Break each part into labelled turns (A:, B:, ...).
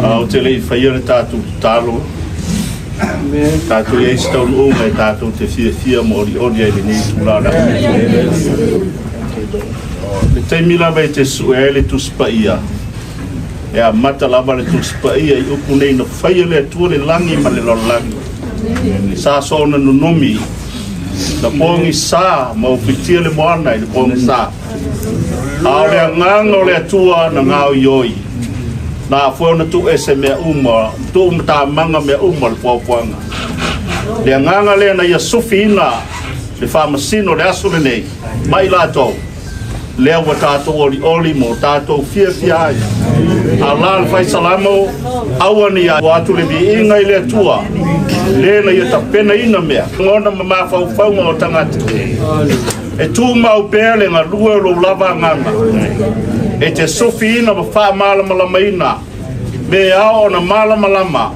A: A ou te le i faia le tatou tatalo, tatou i ai se taunuuga e tatou te fiafia ma olioli ai i lenei itula o le aso. Le taimi lava e te sue ai le Tusi Paia, e amata lava le Tusi Paia i upu nei, Na faia le Atua le lagi ma le lalolagi, sa soona nunumi, na pogisa ma ufitia le moana i le pogisa. A o le agaga o le Atua na gaoioi, na afua ona tuuese mea uma, tuu matamaga mea uma o le puapuaga. Le agaga lea na ia sufiina le faamasino o le aso lenei ma i latou, lea ua tatou olioli ma ua tatou fiafia ai. A la le fai Salamo, aua ne i atu le viiga i le Atua, le na ia tapenaina mea, ona ma mafaufauga o tagata. E tumau pea le galue o lou lava agaga, e te sufiina ma faamalamalamaina me ao ona malamalama,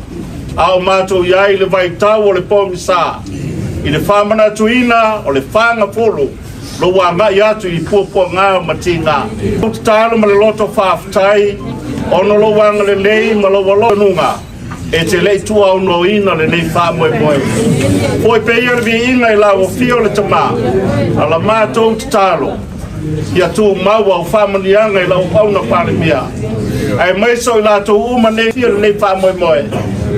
A: a o matou i ai i le vaitau o le pogisa, i le faamanatuina o le fagafulu lou agai atu i puapuaga ma tiga. Ou tatalo ma le loto faafetai ona o lou agalelei ma lou alofa e te le i tuuaunoaina lenei faamoemoe. Foi pea ia le viiga i lau afio le Tama, a la matou tatalo, ia tumau au faamanuiaga i lau auauna Palemia, aemaise o i latou uma nei fia lenei faamoemoe,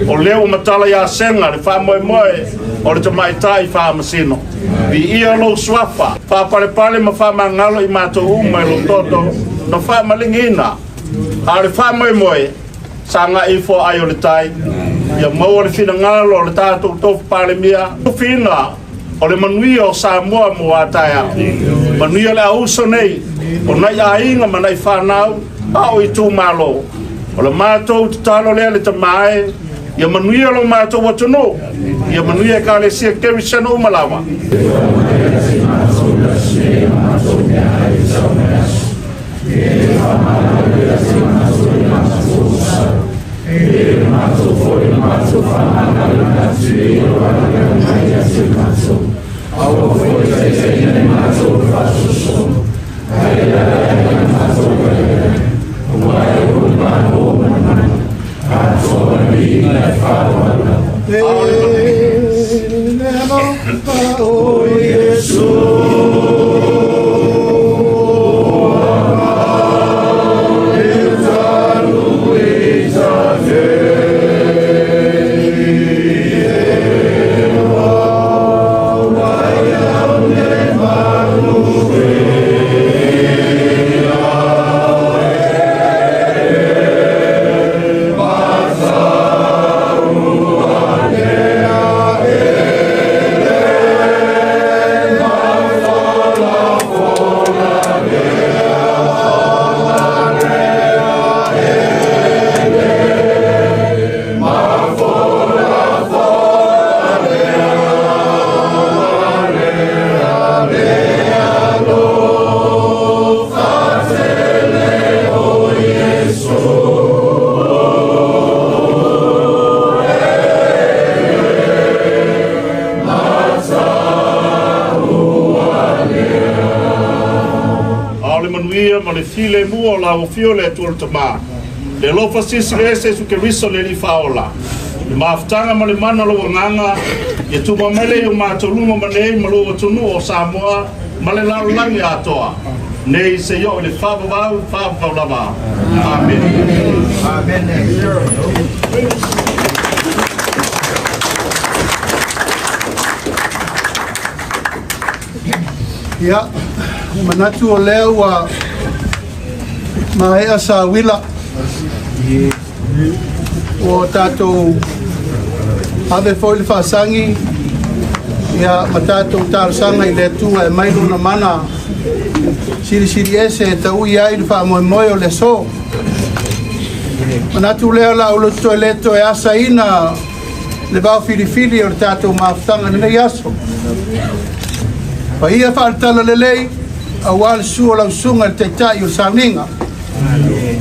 A: o lea ua matala ia Sega le faamoemoe o le tamaitai faamasino. Viia lou suafa, faapalepale ma faamagalo i matou uma i lou toto na faamaligiina, a o le faamoemoe, Sagai ifo ai o le tai, ia maua le finagalo o le tatou tofu Palemia, tufiina o le manuia o Samoa mo a taeao. Manuia le auso nei, o nai aiga ma nai fanau, a o itumalo. O le matou tatalo lea le Tama e, ia manuia lo matou atunuu, ia manuia Ekalesia Kerisiano uma lava. le manuia ma le filemu o lau Afio le Atua le Tama, le alofa silisili ese Iesu Keriso le Alii Faaola, le mafutaga ma le mana o lou Agaga, ia tumau mai lea i o matou luma ma nei ma lou atunuu o Samoa ma le lalolagi atoa, nei seia oo i le faavavau, faavavau lava. Amene.
B: Ia, manatu o lea ua maea sauila ua tatou ave foi le faasagi ia ma tatou talosaga i le Atua e mai lona mana silisili ese e taui ai le faamoemoe o le aso. Manatu lea o la ou toe le toe asaina le vao filifili o le tatou mafutaga i lenei aso. Paia faaletala lelei aua le susu o lau susuga i le Taitai o le Sauniga.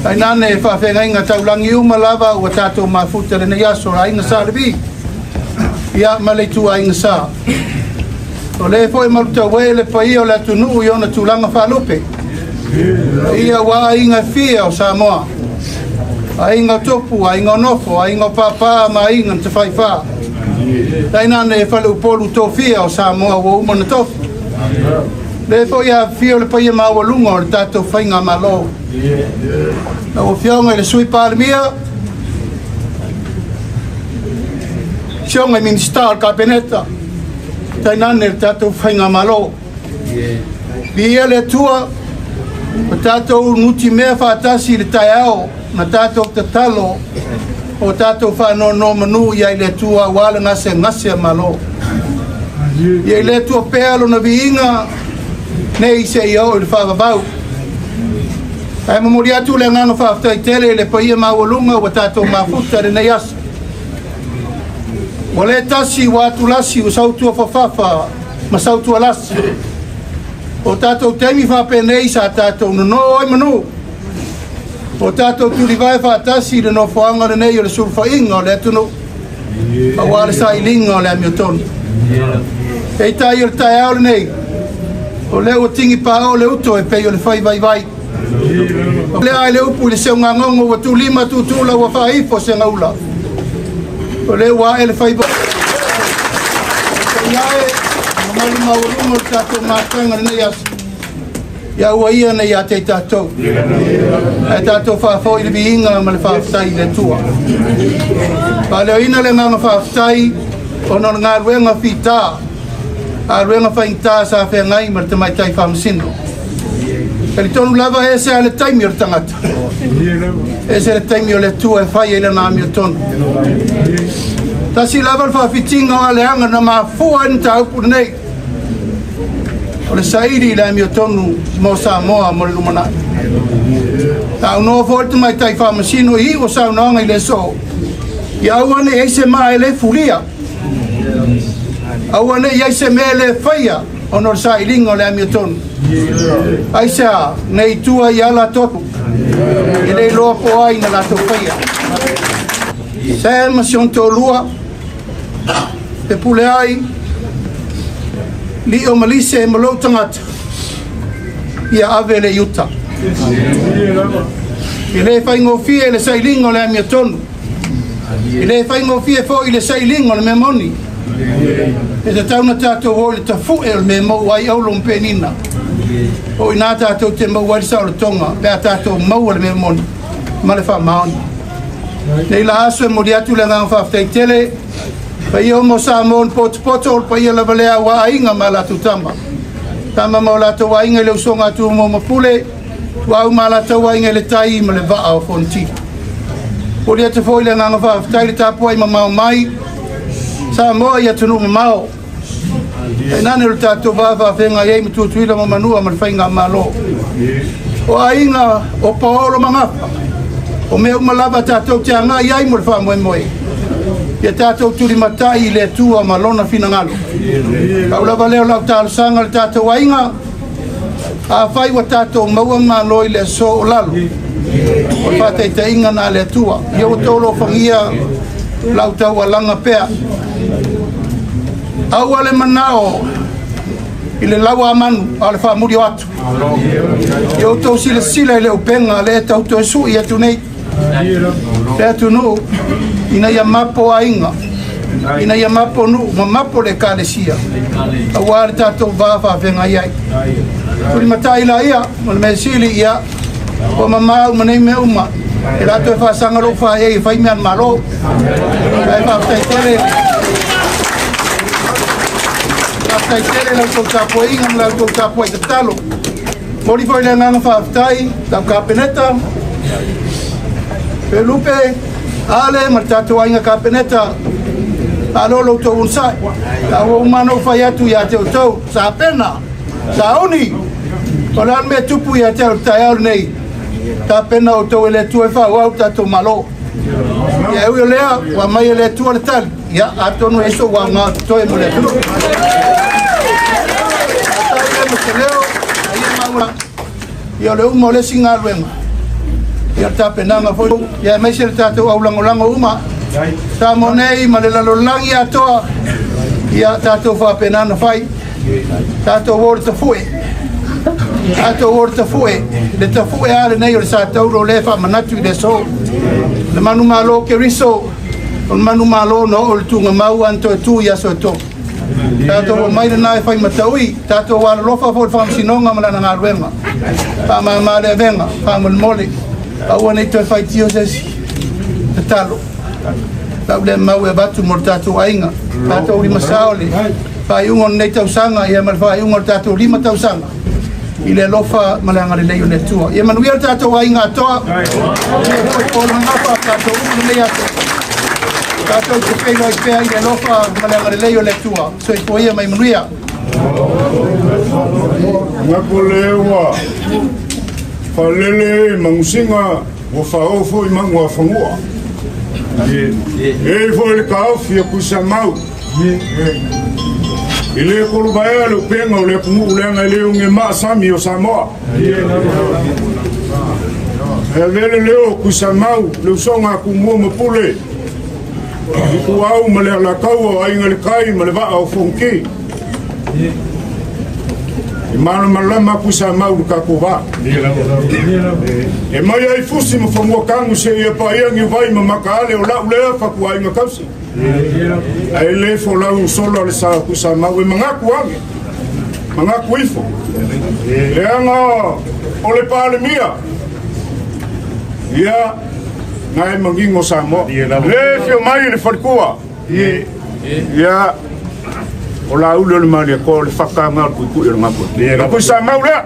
B: Tainane faafeagaiga taulagi uma lava ua tatou mafuta i lenei aso, le Aiga Sa Levi ia ma le ituaiga Sa. O le foi malutaue le paia o le atunuu i ona tulaga faalupe. Paia ua aiga e fia o Samoa, aiga o tupu, aiga o nofo, aiga o papa ma aiga na tafaifa. Tainane faleupolu tofia o Samoa ua uma na tofi. Le foi afifio le paia maualuga o le tatou faigamalo. Lau Afioga i le Sui Palemia, Afioga i Minisita o le Kapeneta, tainane le tatou faigamalo. Viia le Atua, ua tatou nutimea faatasi i le taeao na tatou tatalo o tatou faanonomanu i ai le Atua aua le gasegase a Malo. Ia i le Atua pea lona viiga nei seia oo i le faavavau. Ae momoli atu le agaga faafetai tele i le paia maualuga ua tatou mafuta i lenei aso. Ua le tasi ua atulasi ua sautua fafafa ma sautua lasi. O tatou taimi faapenei sa tatou nono ai manu. O tatou tulivae faatasi i le nofoaga lenei o le sulufaiga o le atunuu aua le sailiga o le amiotonu. Peitai o le taeao lenei, o lea ua tigi paoo le uto e pei o le fai vaivai. O lea ai le upu i le seugagogo ua tulima tutula ua faaifo se gaula. O lea ua ae le faiva. Iae, mamalu maualuga o le tatou mafutaga lenei aso. Ia aua ia ne i ia te i tatou. Ae tatou faafoi le viiga ma le faafetai i le Atua. Faaleoina le agaga faafetai ona o le galuega fita, galuega faigata sa feagai ma le tamaitai faamasino. Talitonu lava e ese lava le taimi o le tagata, ese le taimi o le Atua e fai ai lana amiotonu. Tasi lava le faafitiga o aleaga na mafua ai le mataupu lenei, o le saili i le amiotonu mo Samoa mo le lumanai. Saunoa foi le tamaitai faamasino i iu o saunoaga i le aso, ia aua ne i ai se maa e le fulia, aua ne i ai se mea e le faia ona o le sailiga o le amiotonu. Aisea, ne i tua i ala topu, e le iloa po o ai na latou faia. Sam ma si ona toalua, e pule ai, lio ma lise ma lou tagata, ia ave le i uta. E le faigofie le sailiga o le amiotonu. E le faigofie foi le sailiga o le mea moni. E tatau ona tatou o i le tafue o le mea e maua ai auro ma penina. O i ina tatou te maua ai le saolotoga pe a tatou maua le mea moni ma le faamaoni. Nei la aso e momoli atu le agaga faafetai tele paia uma o Samoa na potopoto, o le paia lava lea aua aiga ma latou tama. Tama ma o latou aiga i le usoga a Tumua ma Pule, Tuau ma latou aiga i le tai ma le vaa o Fonoti. Momoli atu foi le agaga faafetai i le tapuai mamao mai Samoa i atunuu mamao. Tainane o le tatou va faafeagai ai ma Tutuila ma Manua ma le Faigamalo. O aiga o Paolo ma Gafa, o mea uma lava tatou te agai ai mo le faamoemoe. Ia tatou tulimatai i le Atua ma lona finagalo. Pau lava lea o lau talosaga i le tatou aiga, afai ua tatou maua malo i le aso o lalo, o le faataitaiga na a le Atua. Ia ua outou alofagia lau taualaga pea. Aua le manao I le laua a manu a o le faamuli o atu. Ia outou silasila i le upega lea e tau toe sui atu nei le atunuu ina ia mapo aiga, ina ia mapo nuu ma mapo le Ekalesia aua le tatou va faafeagai ai. Tulimatai laia ma le mea sili, ia ua mamā uma nei mea uma, e la toe faasaga lou faaei e fai mea a le Malo. Ae faafetai tele, faafetai tele la outou tapuaiga ma la outou tapuai tatalo. Momoli foi le agaga faafetai lau Kapeneta, Felupe, Ale ma le tatou aiga Kapeneta, malo lo outou onosai. A ua uma ona ou fai atu ia te outou, Sapena, Sauni, o le a le mea e tupu ia te au i le taeao lenei, tapena outou e le Atua e faaauau le tatou Malo. Ia e ui o lea, ua aumai e le Atua le tali, ia atonu e i ai sou aoga o totoe mo le atunuu. Faafetai lea mo se leo, a ia maua ia o le uma o le isi galuega, ia le tapenaga foi, ia aemaise le tatou aulagolago uma, Samoa nei ma le lalolagi atoa, ia tatou faapena ona fai. Tatou o le tafue, tatou o le tafue, le tafue a lenei o le sa taulo lea e faamanatu i le aso. Le manumalo Keriso, o le manumalo na oo i le tugamau a na toe tu i aso e tolu. Tatou omai lena e fai mataui, tatou alolofa foi i le Faamasinoga ma lana galuega. Faamama le avega, faamolemole, aua ne i toe faitio se isi. Tatalo. Lau lea mau e avatu mo le tatou aiga, tatou limasao le faaiuga o lenei tausaga ia ma le faaiuga o le tatou 5 tausaga i le alofa ma le agalelei o le Atua. Ia manuia le tatou aiga atoa. Ia foi polagafa tatou uma lenei aso. Tatou te feiloai pea i le alofa ma le agalelei o le Atua. Soifua ia mai manuia.
C: Ngapo le ua faalele magusiga ua faaoo foi magu a fanua. E foi le taofi o Tuisamau. E le kolovaea le upega o le atunuu leaga e le oge maa sami o Samoa. E avea le leo o Tuisamau, le usoga a Tumua ma Pule, Ituau ma le Alataua o Aiga i le Tai ma le Vaa o Fonoti. E malamalama Tuisamau i le tatou va. E mai ai fusi ma fanua tanu seia paia Niuvai ma Mataale o lau lea fatuaiga tausi. Ae le folau sola le sa o Tuisamau e manatu ane, manatu ifo. Leaga o le Palemia, ia, na e manino Samoa. Le fio mai le faletua. Ia, o Laauli o le Malietoa o le fata na o le tuitui o le gapu. O Tuisamau lea,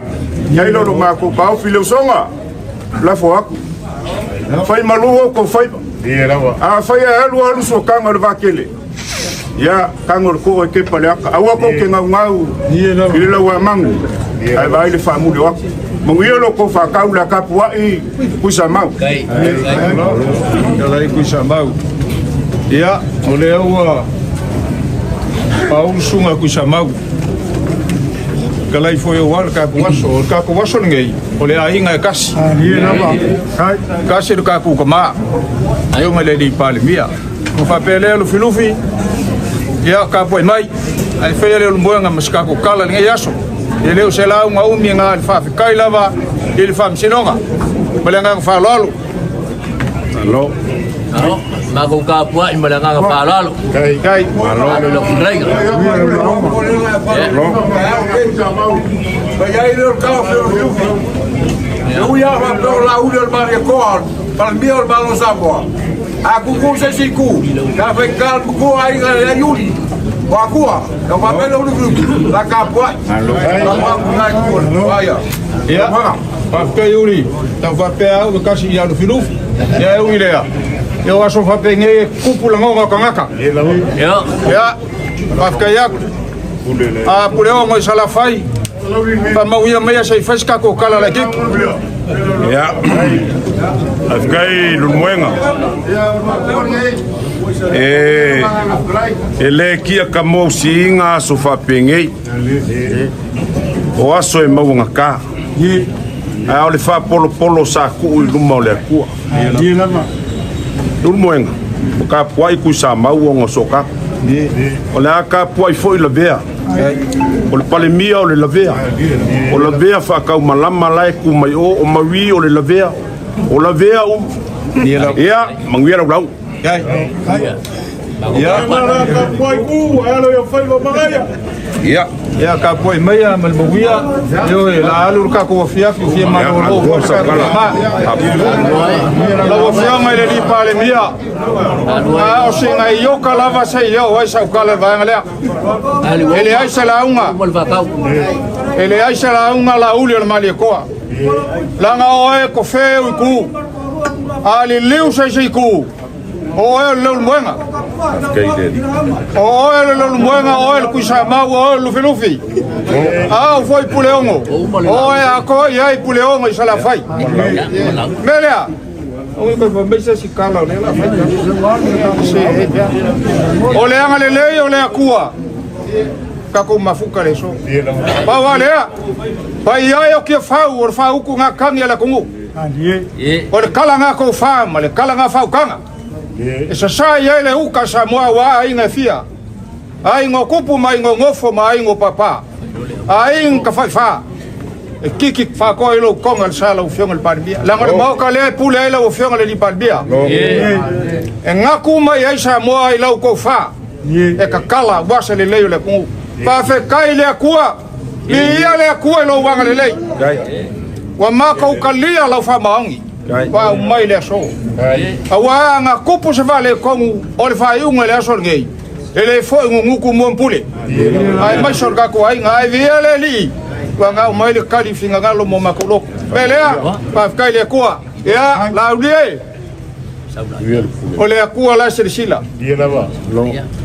C: i ai lo matou taofi le usoga, lafo atu. Fai malu outou faiva. A fai e alu alu suakaga o le vatele, ia, tago o le too e tepa le ata. Aua tou te naunau i le lauamanu, ae vaai le faamuli o atu. Manuia lo outou faatau le atapuai Tuisamau.
D: Talai Tuisamau. Ia, o lea ua paulu suga Tuisamau. Talai foi aua le tatou aso. O le tatou aso lenei, o le aiga e tasi. Tasi le tatou tama, afioga i le alii Palemia. Ona faapea lea Lufilufi, ia tapuai mai, ae faia le ulumoega ma se tatou tala i lenei aso. E le o se lauga umi na o le faafetai lava i le Faamasinoga. Ma le agaga faaaloalo.
A: Malo.
E: Malo, matou tapuai ma le agaga faaaloalo.
A: Kai.
E: Malo i lau fetalaiga.
A: Malo.
F: Fai ai lea o le taofi o Lufilufi. E ui lava faapea o Laauli o le Malietoa, Palemia o le Malo o Samoa, a tutu se isi itu, sa faigata le matua aiga ia Iuli, o Atua, na faapea lea o Lufilufi, la tapuai. Tapuai atu i itu o le aia.
D: Ia, faafetai Iuli, tau faapea au e kasi ia Lufilufi, ia e ui lea, ia o aso faapenei e tupu lagona o tagata.
E: Ia.
D: Ia, faafetai atu. A Puleono i Salafai, faamauia maia se i fai se tatou tala laitiiti.
C: Ia, faafetai Lulumoega. E, e le kia ka mausiiga aso faapenei. O aso e mauagata. Ae o le faapolopolo sa tuu i luma o le Atua. Lulumoega, o tapuai Tuisamau ona o so tatou. O le a tapuai foi lavea. O le Palemia o le lavea, o lavea faataumalama la e tu mai o, o Maui o le lavea, o lavea uma. Ia, manuia lau lauga. Ia.
D: Ia tapuai maia ma le mauia, ioe, la alu le tatou afiafi fia malolo foi le tatou ma. Lau Afioga i le alii Palemia, a o se gaioka lava se i oo ai sau tala i le vaega lea. E leai se lauga, e leai se lauga Laauli o le Malietoa. Leaga oe e tofeu i ku, a liliu se isi itu, O oe o le Leulumoega. O oe o le Leulumoega, o oe o le Tuisamau, o oe o le Lufilufi. A au foi Puleono, o oe e atoa i ai Puleono i Salafai. Mea lea, o le agalelei o le Atua, tatou mafuta le aso. Pau lava lea, paia e o Tiafau o le faautu gatagi a le atunuu. O le kala na tofa ma le kala na faautaga e sasa i ai le uta a Samoa aua aiga e fia, aiga o tupu ma aiga o nofo ma aiga o papa, aiga tafaifa e kiki faatoa i lou toga le sa lau Afioga i le Palemia. Leaga o le Maota lea e pule ai lau Afioga i le Palemia. E gaku mai ai Samoa i lau tofa e tatala aua se lelei o le atunuu. Faafetai i le Atua. Viia le Atua i lou agalelei. Ua matou talia lau faamaoni ua aumai le aso. Aua ana tupu se faaletonu o le faaiuga i le aso lenei, e le foi nunutu mua ma pule, aemaise o le tatou aiga. Ae viia le Alii ua na aumai le tali finagalo mo matou loto. O le mea lea, faafetai i le Atua. Ia, Laauli e, o le Atua la e silasila.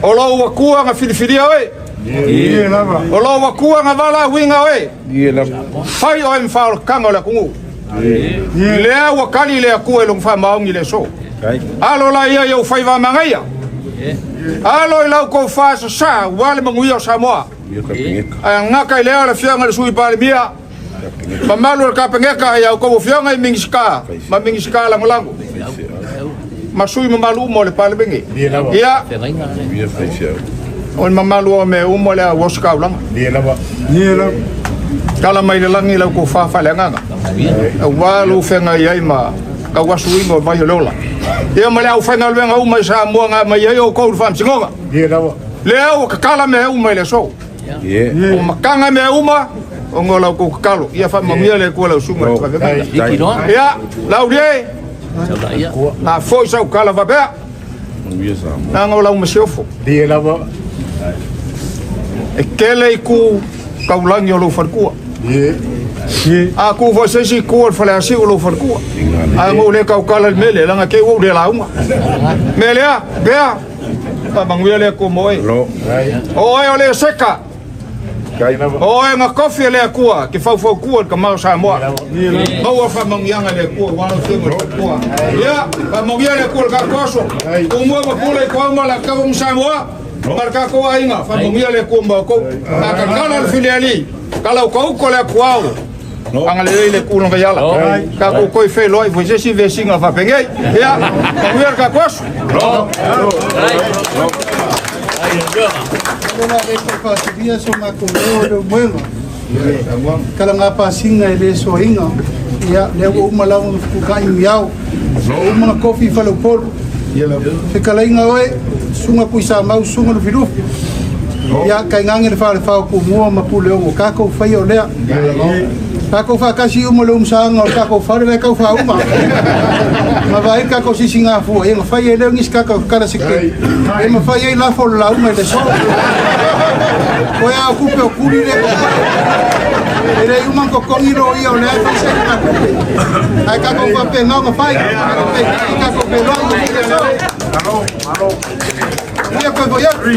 D: O lou Atua na filifilia oe. O lou Atua na valaauina oe. Fai oe ma faaolataga o le atunuu. Lea ua tali le Atua i lona faamaoni i le aso. Alo laia i ou faiva a manaia. Alo i lau tofa sasa aua le manuia o Samoa. Ae gata i lea le Afioga i le Sui Palemia, mamalu o le Kapeneta, ia outou afioga i Minisita ma Minisita Lagolago ma sui mamalu uma o le Palemene. Ia, o le mamalu o mea uma lea ua ositaulaga. Tala mai le lagi lau tofa faaleagaga, aua lou feagai ai ma tauasuina o vai o le ola. Ia ma le aufaigaluega uma i Samoa na aumai ai outou i le faamasinoga. Lea ua tatala mea uma i le aso. Ua mataga mea uma ona o la outou tatalo. Ia faamanuia le Atua i lau susuga i le Faafeagaiga. Ia, Laauli e, na foi sau tala faapea, leaga o lau masiofo. E tele itu taulagi o lou faletua. A tu foi se isi itu o le faleasiu o lou faletua. Ae na ou le tautala i le mea lea, leaga te i ua ou le lauga. Mea lea, pea, Faamanuia le Atua mo oe. O oe o le Eseka. O oe na tofi e le Atua ke faufautua i le tama o Samoa. Maua faamanuiaga e le Atua aua lau Afioga i le Faletua. Ia, faamanuia le Atua i le tatou aso. Tumua ma pule i Toauma le Ataua ma Samoa ma le tatou aiga. Faamanuia le Atua mo outou. A tatala le filialii, talaukauko le Atuao. Agalelei le Atua i lona vaiala. Tatou toe feiloai foi i se isi vesiga faapenei. Ia, manuia le tatou aso.
B: Lona le toe faasilia so matou leo i Leulumoega. Tala pasiga e le soaina. Ia, lea ua uma lava ona fetuunai muniao. Ua uma ona tofi i Faleupolu. Fetalaiga oe, Susuga Tuisamau, Susuga Lufilufi. Ia, tainane le falefa o Tumua ma Puleono, tatou faia o lea. Tatou faatasi uma le umusaga o le tatou fale la e tau faauma. Ma vaai le tatou sisigafua, ia na fai ai lea o nisi tatou kala seke. E mafai ai lafo o le lauga i le aso. Koe a o tupe o kuli le E le uma na totogi loia o lea e fai se ina tupe. Ae tatou faapena ona fai. Tatou feiloai i le aso. Ia koe foi atu.